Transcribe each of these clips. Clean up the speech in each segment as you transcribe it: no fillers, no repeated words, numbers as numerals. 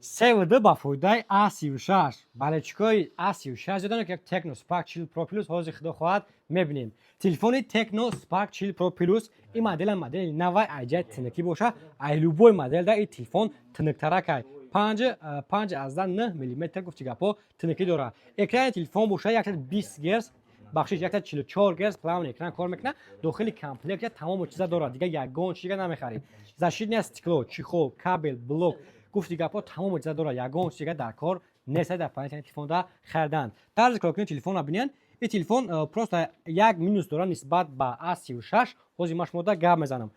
3-2 ба фоидаи А36. Болельщикои А36 зиёданд, ки як Tecno Spark 40 Pro Plus ҳозир, худо хоҳад, мебинем. Телефони Tecno Spark 40 Pro Plus, ин модела модели навай, айҷай тинакӣ боша, ай любой модел да ин телефон тиныктаракай. 5,9 миллиметр, гуфти гапҳо, тинакӣ дорад. Экрани телефон боша 120 герц, бахшиш, 144 герц плавный экран кор мекунад. Дохили комплекта тамоми чиза дорад, дига ягон чиз дига намехарӣ. Защитное стекло, чехол, кабел, блок, гуфти гапҳо, тамоми чиза дорад, ягон чиз дига дар кор нест дар панели телефонда харидан. Тарзи коркунии телефонро бинед. Ин телефон просто як минус дорад нисбат ба А36, ҳозир ман шумода гап мезанам.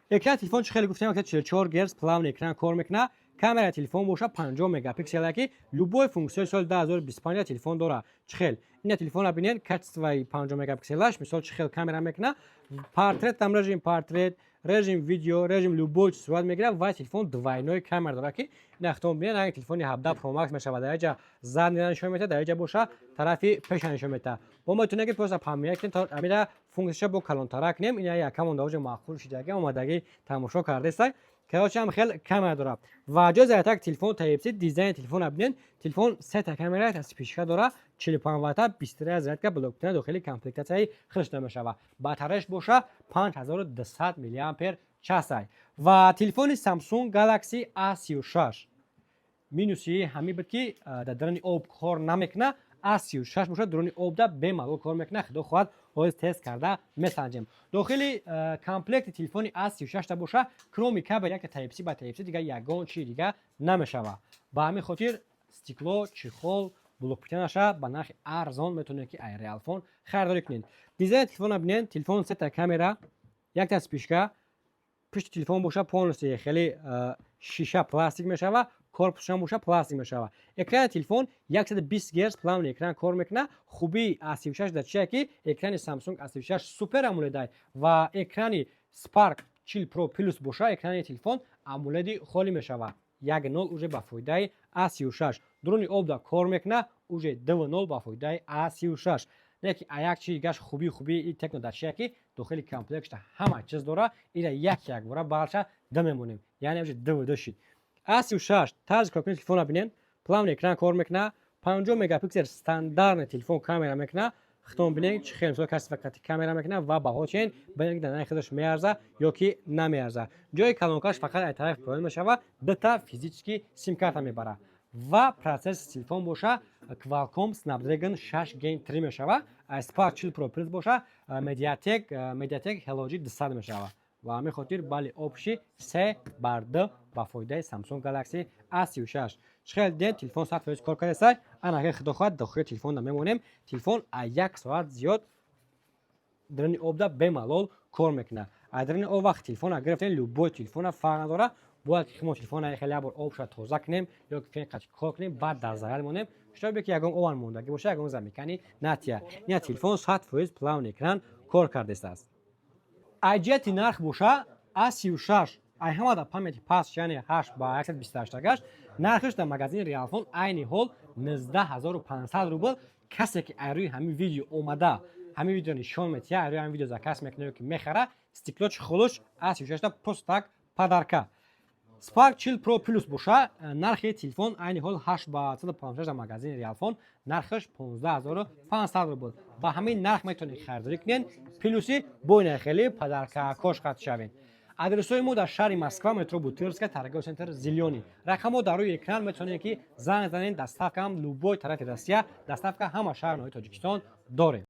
Экрани телефон, чӣ хеле гуфтем, 144 герц плавный экран кор мекунад. Камераи телефон боша 50 мегапиксел, ки любой функсияи соли 2025 телефон дорад. Чӣ хел ина телефонро бинед, качествои 50 мегапикселаш, мисол, чӣ хел камера мекунад: портрет там, режим портрет, режим видео, режим любой чиз сурат мегирад. Ва телефон двойной камера дорад, ки ина хитон бинед, ранги телефони 17 Pro Max мешавад. Дар иҷа заднира нишон метаҳад, дар иҷа боша тарафи пеша нишон метаҳад. Мо метавонем, ки просто памия кунем, то амира функсияша бо калонтара кунем. Ина якамон дар оҷа маъқул шидаги омадагӣ тамошо кардестай. Короче, ҳам хел камера дорад. Ва ҷои зарядтак телефон Type-C. Дизайни телефонро бинед. Телефон сета камера, вспышка дорад, 45 ватта, 23 зарядка, блок дохили комплектатсияи худаш намешавад. Батареяш боша 5200 миллиампер часай. Ва телефони Samsung Galaxy A36 минуси ҳамин буд, ки дар даруни об кор намекунад. A36 бошад, дуруни обда бемалол кор мекунад. Худо хоҳад, ҳозир тест карда месанҷем. Дохили комплекти телефони A36 боша, кроме кабел якта Type-C ба Type-C, дига ягон чизи дига намешавад. Ба ҳамин хотир стекло, чехол, блокпитанаша ба нархи арзон метавонед, ки ай Реалфон харидорӣ кунед. Дизайни телефонро бинед. Телефон сета камера, якта вспышка. Пушти телефон боша полностью хеле шиша, пластик мешава, корпусшам боша пластик мешава. Экрани телефон 120 герц плавный экран кор мекунад. Хубии A36 дар чие, ки экрани Samsung A36 Super AMOLED ва экрани Spark 40 Pro Plus боша, экрани телефон AMOLED холӣ мешавад. 1-0 уже ба фоидаи A36. Дуруни обда кор мекунад, уже 2-0 ба фоидаи A36. Леки а як чизи дигаш, хубии и Tecno дар чие, ки дохили комплектша ҳама чиз дора. Ира як якбора балша д мемонем, яъне уже 2-2 шид. A36 тарзи коркунии телефонро бинед. Плавный экран кор мекунад, 50 мегапиксел стандартный телефон камера мекунад. Хитон бинед, чӣ хел, мисол, каси фақати камера мекунад. Ва баҳо чен бинед, ки дар нархи худаш меарза ё ки намеарза. Ҷои калонкаш фақат аз тарафи поён мешавад, дута физически симкарта мебарад. Ва процессори телефон боша Qualcomm Snapdragon 6 Gen 3 мешавад. Spark 40 Pro Plus боша MediaTek Helio G200 мешавад. Ва ҳамин хотир балли общий 3 бар 2 ба фоидаи Samsung Galaxy A36. Чӣ хел дидем, телефон 100% кор кардасай. Ана, худо хоҳад, дохили телефонда мемонем. Телефон аз як соат зиёд даруни обда бемалол кор мекунад. Аз даруни об вақти телефона гирифтем, любой телефона, фарқ надорад, бояд ки мо телефона хеле як бор обша тоза кунем ё ки фен қати кор кунем, баъд дар заряд монем, шояд ки ягон обан мондагӣ боша, ягон замикани натия. Ина телефон 100% плавный экран кор кардастааст. Аз ҷиҳати нарх боша, A36 ай ҳамада памяти паст, яъне 8 ба 128 агаш, нархаш дар магазини Реалфон айни ҳол 19 500 рубл. Касе ки ай рӯи ҳамин видео омада, ҳамин видео нишон метиҳа, ай рӯи ҳамин видео заказ мекунад ё ки мехара, стекло, чехолуш A36 та просто так подарка. Spark 40 Pro Plus боша, нархи телефон айни ҳол 8 ба 156 дар магазини Реалфон нархаш 15 500 рубл. Ба ҳамин нарх метавонед харидорӣ кунед, плюси бо ина хеле подарка кош қат шавед. Адресҳои мо дар шаҳри Москва, метро Бутырская, торговый центр Зелёный. Рақамҳо дар рӯи экран, метавонед, ки занг занед. Доставкаам любой тарафи Россия, доставка ҳама шаҳр ноҳияи Тоҷикистон дорем.